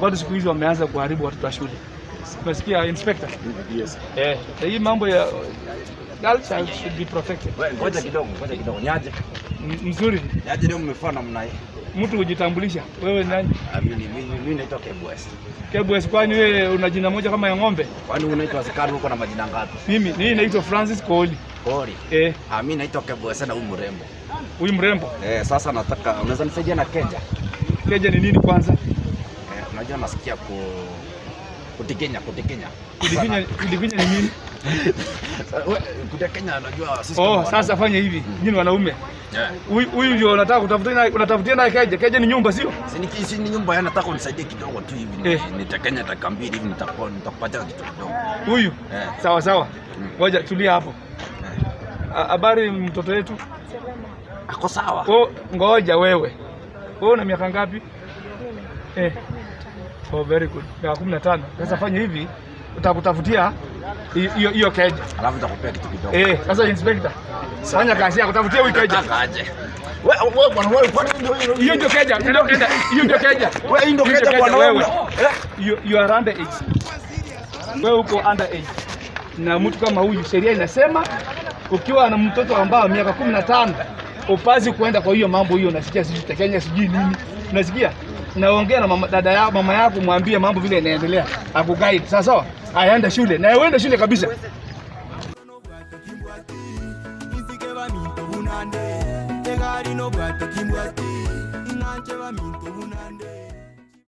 Watu siku hizi wameanza kuharibu watoto wa shule. Umesikia, inspector? Yes. Eh, hii mambo ya girl child should be protected. Wewe ngoja kidogo, ngoja kidogo. Niaje? Mzuri. Niaje leo mmefaa namna hii? Mtu hujitambulisha. Wewe nani? Ah, mimi naitwa Kebwes. Kebwes, kwani wewe una jina moja kama ya ng'ombe? Kwani unaitwa askari uko na majina ngapi? Mimi naitwa Francis Kooli. Koli. Eh, Ah, mimi naitwa Kebwes na huyu mrembo. Huyu mrembo. Eh, sasa nataka unaweza nisaidia na keja? Keja ni nini kwanza? Eh, unajua nasikia ku kutikenya kutikenya. Kudifinya, kudifinya ni nini? Wewe kutikenya unajua sisi Oh, kama sasa fanya hivi. Nyinyi wanaume. Yeah. Huyu ndio unataka kutafutia naye, unatafutia naye keja. Keja ni nyumba, sio? Si ni nyumba ya nataka unisaidie kidogo tu hivi Eh. nitekenya dakika 2 hivi nitakupatia kitu kidogo. Huyu. Eh. Sawa sawa. Ngoja tulia hapo. Habari mtoto wetu? Ako sawa. Oh, ngoja wewe. Wewe una miaka ngapi? Eh. Oh, very good. Miaka 15. Sasa fanya hivi, utakutafutia hiyo hiyo keja. Alafu nitakupea kitu kidogo. Eh, sasa inspector, fanya kazi yako, tafutia huyu keja. Nataka aje. Wewe wewe bwana wewe kwani ndio hiyo? Hiyo ndio keja, ndio keja, hiyo ndio keja. Wewe hii ndio keja bwana wewe. wewe. Eh? You are under age. Wewe uko under age. Na mtu kama huyu sheria inasema ukiwa na mtoto ambao miaka 15 upazi kuenda kwa hiyo mambo hiyo, unasikia sijui Kenya sijui nini. Unasikia? Naongea na mama, dada yako, mama yako, mwambie mambo vile inaendelea. Akuguide. Sawa sawa? Aende shule. Na uende shule kabisa. Insike baminto bunande, egari no bwato kimbwati, inganche baminto bunande.